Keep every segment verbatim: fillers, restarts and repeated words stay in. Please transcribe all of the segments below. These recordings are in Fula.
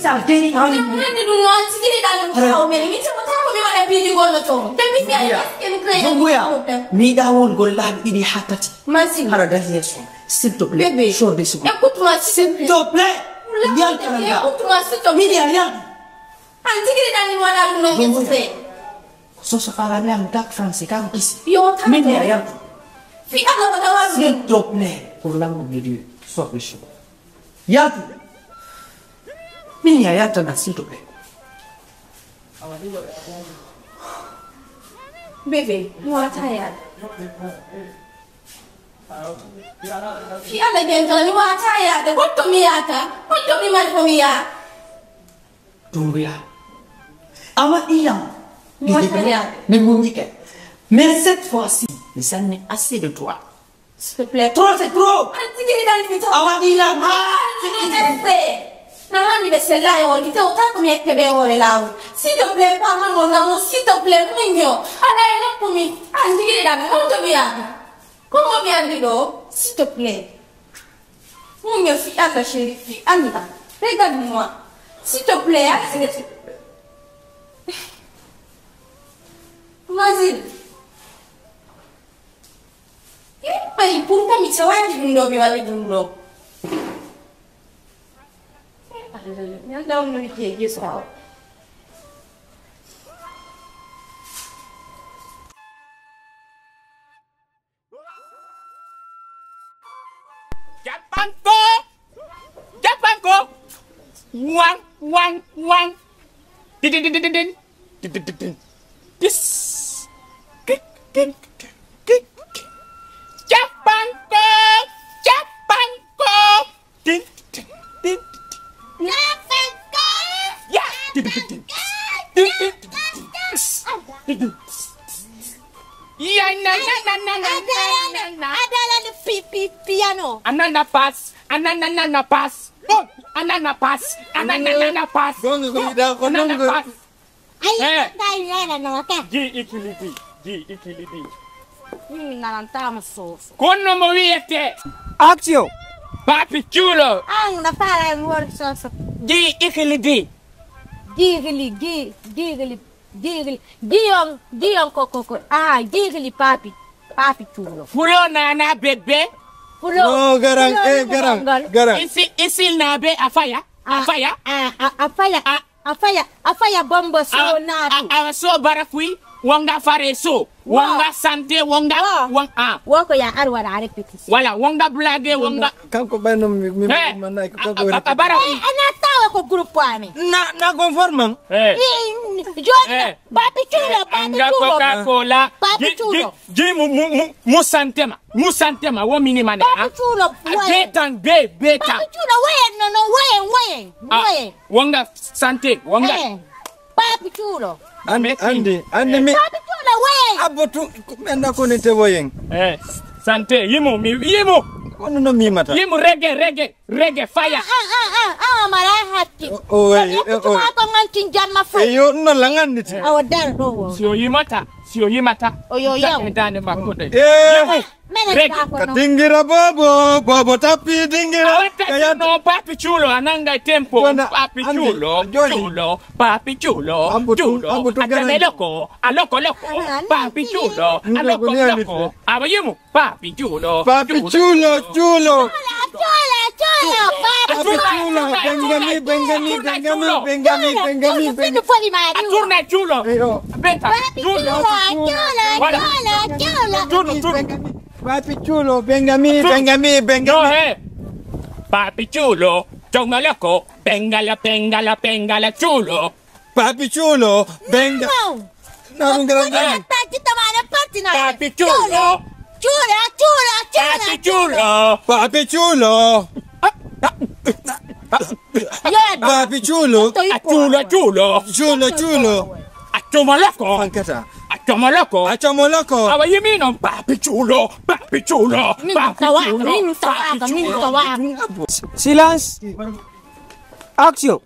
Arde, hande ɗum no an sigiri ɗan ɗum haw men. Min tawata ko mi waɗa piiji goɗɗo to. Te mi fiya Zombuya, gaskiya mi kira Zombuya, mi yiɗa won gollaaɓe ɗiɗi haa tati. Masini. Hara dahi yeeso. S'il te plaît. Bébé. Sors de ce coin. Écoute-moi, s'il te plaît. S'il te plaît. Yalta nanga. Écoute-moi, s'il te plaît. Mini a yalta. An sigiri ɗan ɗum waɗa ɗum no Zombuya. Yeeso. Soso fala mi am tak français kam kisi. Yo, tak. Mini a yalta. Fi Allah ko tawa. S'il te plaît. Pour l'amour de Dieu. Sors de chez moi. Yalta. Min mi a yaltana, s'il te plaît. Bébé, mi wata yaade. Fi Allah ƴentana, mi wata yaade. Hotto mi yata? Hotto mi mari ko mi yaa? Dumbuya. Awa ilam. Mi wata yaade. Mi muñike. Mais cette fois-ci, j'en ai assez de toi. S'il te plaît. Trop, c'est trop. An tigi ɗan mi to. Awa ilam. Ah, s'il te plaît. Na wani ɓe sella e wonde tewta ko mi yette ɓe hoore laawol. S'il te plaît, pardon mo ngam, s'il te plaît, muñño. Ala e nokku mi. An tigi ɗan, on to mi yaaka. Ko mo mi andi ɗo, s'il te plaît. Muñño fi Allah, chéri, fi Allah. Regarde-moi. S'il te plaît, an tigi. Vas-y. Eh, ay, pourquoi mi tawani ɗum ɗo, mi waɗi ɗum ɗo? Eh, Allah, mi anndaa on no wi'etee Yeesu awa. Jaɓɓanko! Jaɓɓanko! Waŋ, waŋ, waŋ! Didin, didin, didin, didin. Dis. Kik, kik, kik, kik. Jaɓɓanko! Jaɓɓanko! Din, din, din, din. Ya! Din, din, din, din. Din, din, din, din. Din, din. Ya, na, na, na. Adala ni pi, pi, piano. Anana pass, anana, nana pass. Oh, anana pass, anana, nana pass. Gonga ko yiɗa ko non ko. Pass. Ay, eh. Tawi yana no ka. Gi ikilidi, gi ikilidi. Min nanantama soso. Konno mo wiyete. Action. Papi Cuulo. An na fara en wor soso. Gi ikilidi. Gigili, gi, gigili, gigili, giyon, giyon ko, ko, ko. Ah, gigili papi, papi Cuulo. Fulo nana bébé. Fulo. No, garang, fulo eh, no garang, garang. Isi, isil na be afaya, ah, afaya. Ah, ah, afaya. Ah. Afaya, afaya bombo so a, naatu. A, a so bara kui, wonga fare so, wow, wonga santé, wonga, wow, won-, ah. Woko ya ar wara répétition. Voilà, wonga blague, wonga. Kanko ɓay noon mi, mi, eh, mi mannaaki ko kanko a, a, a bara kui. Eh, ana tawa ko groupe ami. Na, na conforme. Eh. I, i, joni, eh, Papi Cuulo, eh, Papi Cuulo. Coca-Cola. Papi Cuulo. Gi, gi, gi mu, mu, mu, mu santé ma. Mu santé ma, wo mini mane, ah. Papi Cuulo, ah, woyen. Betan, be, betan. Papi Cuulo, woyen, no, no, woyen, woyen, ah, woyen. Wonga santé, wonga. Eh, Papi Cuulo. Andi, andi, andi mi. Papi Cuulo, woyen. Abbo tu, men da ko ne te woyen. Eh, santé, yimu, mi, yimu. Kono no mi mata. Yimu reggae, reggae, reggae, fire. Ah, ah, ah, ah, ah, mara hatti. O, o, eh, eh, o. Ko ngantin jamma fo. Eh, yo, no la nganditi. Awa dar do wo. Si o yimata. Si o yimata, o yo yaw. Dande makko ɗe. Eh. Mene rek. Ka dingira bobo, bobo tapi dingira. Awata ka yad- no Papi Cuulo, a nanga tempo. Bona, Papi andi, Cuulo, joni. Cuulo, Papi Cuulo, ambo tu, Cuulo. Ambo tu a garan. Loko, a loko, loko. Ah, Papi Cuulo, a loko, loko. Awa yimu. Papi Cuulo, Papi Cuulo, Cuulo. Cuulo, Cuulo, Cuulo, Papi Cuulo. Bengami, Bengami, Bengami, Bengami, Bengami, Bengami. Cuulo, Cuulo. Eyo. Beta. Papi Cuulo, Cuulo, Cuulo, Cuulo. Cuulo, Cuulo. Papi Cuulo, Bengami, Bengami, Bengami. Yo, eh. Papi Cuulo, Cuulo loko, Bengala, Bengala, Bengala, Cuulo. Papi Cuulo, Benga. No. Na ɗum garan garan. Papi Cuulo. Cuulo, Cuulo, Cuulo, Cuulo. Papi Cuulo. Papi Cuulo. Yo, Papi Cuulo. A Cuulo, Cuulo. Cuulo, Cuulo. A Cuulo loko. Fankata. A Cuulo loko. A Cuulo loko. Awa yimi non Papi Cuulo, Papi Cuulo, Papi Cuulo. Silence. Action.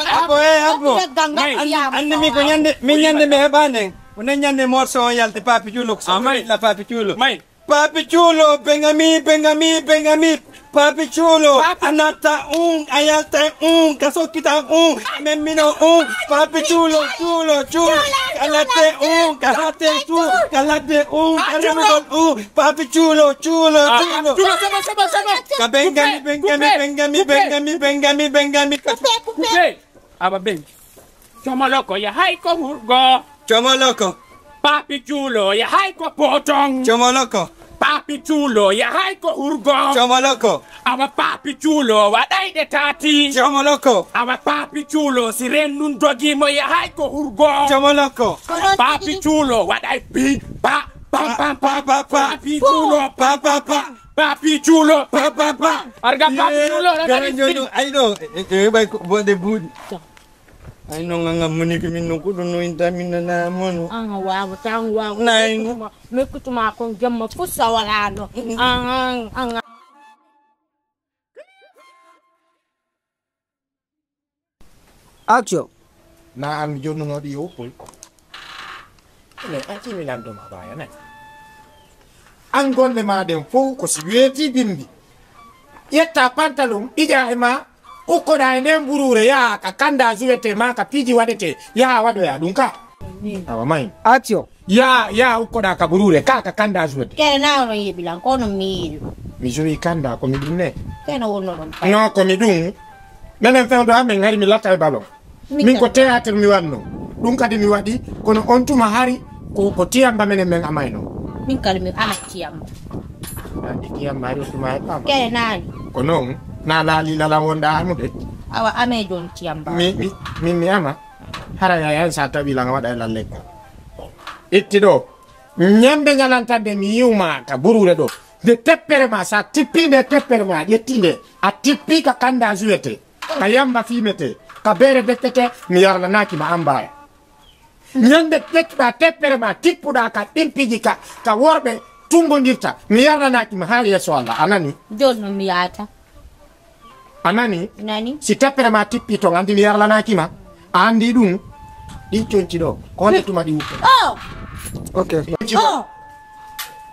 Abbo, eh, abbo. An-, anndi mi ko ñande, min ñande mi heɓaande. Ko nden ñande morceau on yalti Papi Cuulo, ko la Papi Cuulo. Papi Cuulo, Bengami, Bengami, Bengami. Papi Cuulo, a natta un, a yalta un, ka sokkita un, a memmino un. Papi Cuulo, Cuulo, Cuulo, ka latte un, ka hatte Cuulo, ka ladde un, ka remugol un. Papi Cuulo, Cuulo, Cuulo. Cuulo, sama, sama, sama. Ka bengami, bengami, bengami, bengami, bengami, bengami. Kupe, kupe. Aba beng. Comoloko yahay ko hurgo. Comoloko. Papi Cuulo yahay ko potong. Comoloko. Papi Cuulo yahay ko hurgo. Comoloko. Awa Papi Cuulo waɗay ɗe tati. Comoloko. Awa Papi Cuulo si rennun dogi mo yahay ko hurgo. Comoloko. Papi Cuulo waɗay pi pa pa pa pa pa pa. Papi Cuulo pa pa pa. Papi Cuulo pa pa pa. Arga Papi Cuulo. Gara ñoño ay ɗo. E ɓay ko bonde buuɗi. Ay non an a moni ko min non ko ɗum no inta min nana mono. An a waawata an waawa. Nay. Mekkituma kon jamma fof sawalaano. An an an. Action. Na an mi jonnunoɗi yo uppoy. Ene an cimilan ɗo ma baya nay. An golle ma ɗen fof ko si weeti bimbi. Ƴetta pantalon ɓiƴa e ma. Ukkoɗa e nden buruure, yaha ka kanda juwete ma ka piiji waɗete, yaha waɗoya ɗum ka. Awa may. Action. Yaha, yaha ukkoɗa ka buruure, ka ka kanda juwete. Kene na onon yeɓilan, ko onon mi yiɗi. Mi jowi kanda ko mi ɗum ne. Kene wonno ɗum. No ko mi ɗum. Menen fewdo amen hari mi latta e ballon. Min ko théâtre mi wanno. Ɗum kadi mi waɗi, kono on tuma hari ko, ko tiyamba menen men amayno. Min kadi mi ama tiyamba. Andi tiyamba hari o tuma hari ɓama. Kene nani. Ko non, na laali lala wonda amude. Awa ame jon tiyamba. Mi, mi, min mi ama. Hara yayan sa tawi langa waɗa e lalle ko. Itti ɗo. Ñande ñalantande mi yiwma ka buruure ɗo. Nde teppere ma sa tippi nde teppere ma ƴetti nde. A tippi ka kanda juwete. Ka yamba fimete, ka beere dettete, mi yarlanaki ma ambaya. Ñande ƴettuɗa teppere ma, tippuɗa ka ɗimpiji ka, ka worɓe tumbondirta, mi yarlanaki ma haa yeeso Allah. A nani? Joni non mi yaata. A nani? Nani? Si teppere ma tippi ton, andi mi yarlanaki ma. A andi ɗum? Ɗin conci ɗo, ko honde tuma ɗi wuppa? Oh! Ok. Oh!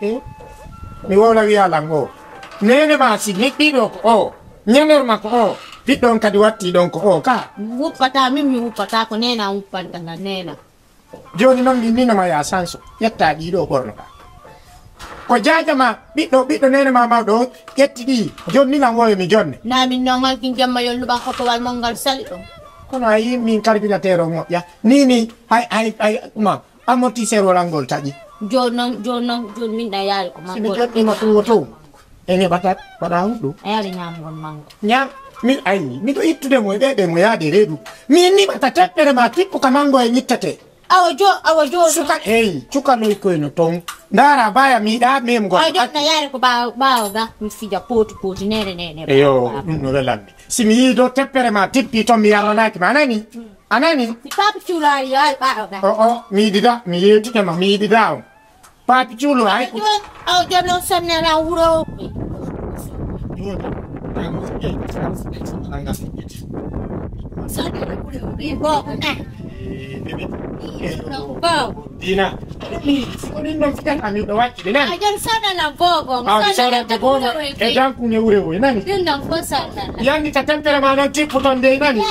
Eh? Mi wowla wiya lan o. Nene ma si niɗɗiɗo ko o. Ñanerma ko o. Ɓiɗɗo on kadi watti ɗon ko o ka. Mi wuppata, min mi wuppata ko nena wuppanta lan nena. Joni non min ninoma ya sanso. Ƴetta ɗiɗo ɓorno ka. Ko jajama ɓiɗɗo, ɓiɗɗo nene ma mawɗo o ƴetti ɗi. Joni nilan woyo mi jonne. Na min non halkin jamma yolluɓan kotowal mon ngal sali ɗon. Kono a yi min carbilatero moƴƴa. Ni ni hay, hay, hay, ma. Amortisseur wala ngol taƴi. Joni non, joni non, joni min ɗa yaari ko si mi makko. Joɗɗima ɗum o to. En heɓata waɗa huɗɗu. A yaari ñamgol mango. Ñam, min ayi, miɗo ittude mo e ɓeɓe mo yaade reedu. Min niɓata teppere ma tippu ka mango e ñittete. Awa jo, awa jo. Suka, eyi, cukaloy koyno ton. Ndara baya miɗa memgol. Awa jo, na yaari ko ɓawo, ɓawo ga, mi fija poti, poti, nere, nere. Eyo, ɗum no welanmi. Si mi yii dow teppere ma tippi ton mi yarlanaki ma, a nani? A nani? Si Papi Cuulo ari, yo ari ɓaawo ga. O, o, mi yiɗida, mi yeetike ma, mi yiɗida on. Papi Cuulo ay ko. Aw jono sonnera wuro. Sonnera wuro. Bo, eh. Bo. Dina. Ko ɗin ɗon fitan ami ɗo waccude nani. A jon sonnana bogo. Aw mi sonnana bogo. E janku ne wure woy nani. Ɗin ɗon fof sonnana. Yandi ka tempere ma non tippu ton de nani.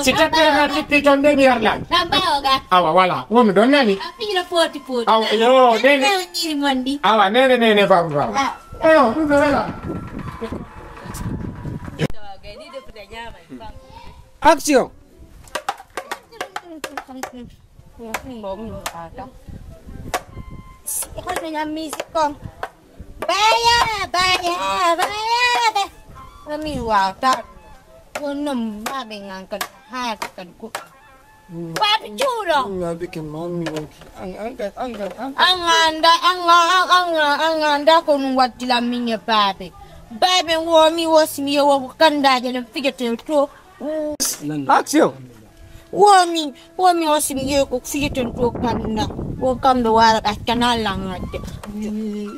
Si tempere ma tippi ton de mi yarlan. Ɗan ɓawo ga. Awa wala. Wonu ɗon nani. A fira poti poti. Awa yo nene. Nene ñiri mondi. Awa nene nene babu babu. Awa ɗum ɗo wela. Action. Hoto ñam musique kon. Baya, baya, baya, baya. Min wawata. Wonno maɓe ngan kan haata kan ko. Papi Cuulo. Ngaɓe ke mami wonki. An an an an an. An anda an an an an anda ko nun waddilan min e baabe. Baabe wo mi wo simi yewo kandaje ɗen fijete to. Action. Womi, womi o simi yehi ko fiyeten to kanna. Wo kamɓe wara ɗaccana langadde.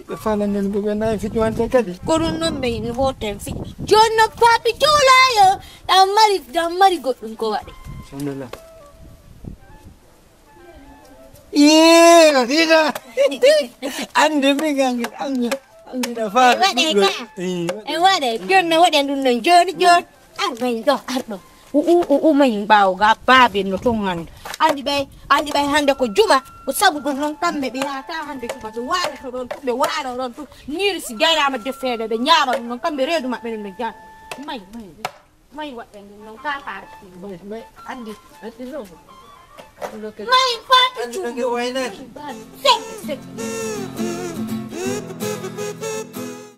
Ɓe falanen ɓe ɓe nayi fitwante kadi. Ko ɗum noon ɓe ina woten fi. Jooni noon Papi Cuulo yo ɗan mari ɗan mari goɗɗum ko waɗi. Sonnola. Yee, Rina. Ande mi gangi ande. Waɗe ka. E waɗe, jooni no waɗen ɗum noon, jooni, jooni. Ar may ɗo, ar ɗo. U, u, u, u, may ɓaawo ga baaben no toon hannde. Anndi ɓay, anndi ɓay hannde ko juma, ko sabu ɗum noon kamɓe ɓe yahata hannde juma, ɓe waaloto ɗoon tun, ɓe waalo ɗoon tun. Ñiiri si jaynaama defeede, ɓe ñaama ɗum noon, kamɓe reedu maɓɓe noon no jaa. May, may, may waɗen ɗum noon, ka faati. May, may, anndi, anndi noon. May faati. Anndi no nge waynani. Sek, sek.